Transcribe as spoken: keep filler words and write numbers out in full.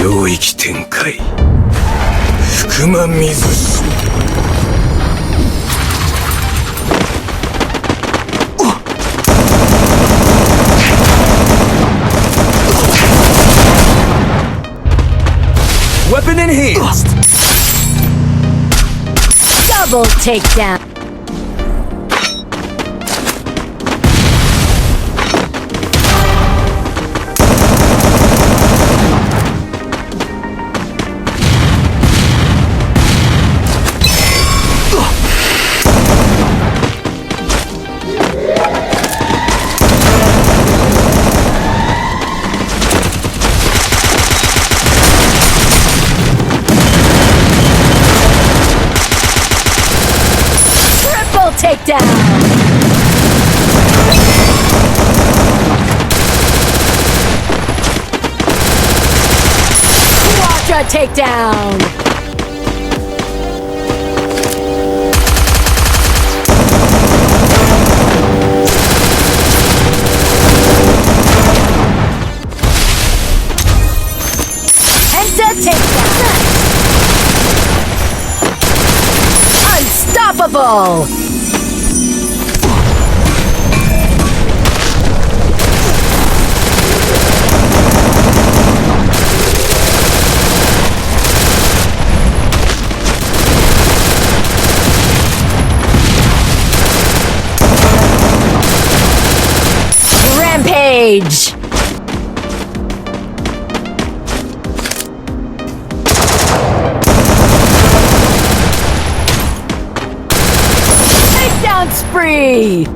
領域展開。福間水師。 Weapon enhanced. Double takedown. Triple takedown. Quadra takedown. Penta takedown. Unstoppable. Rampage. Takedown spree.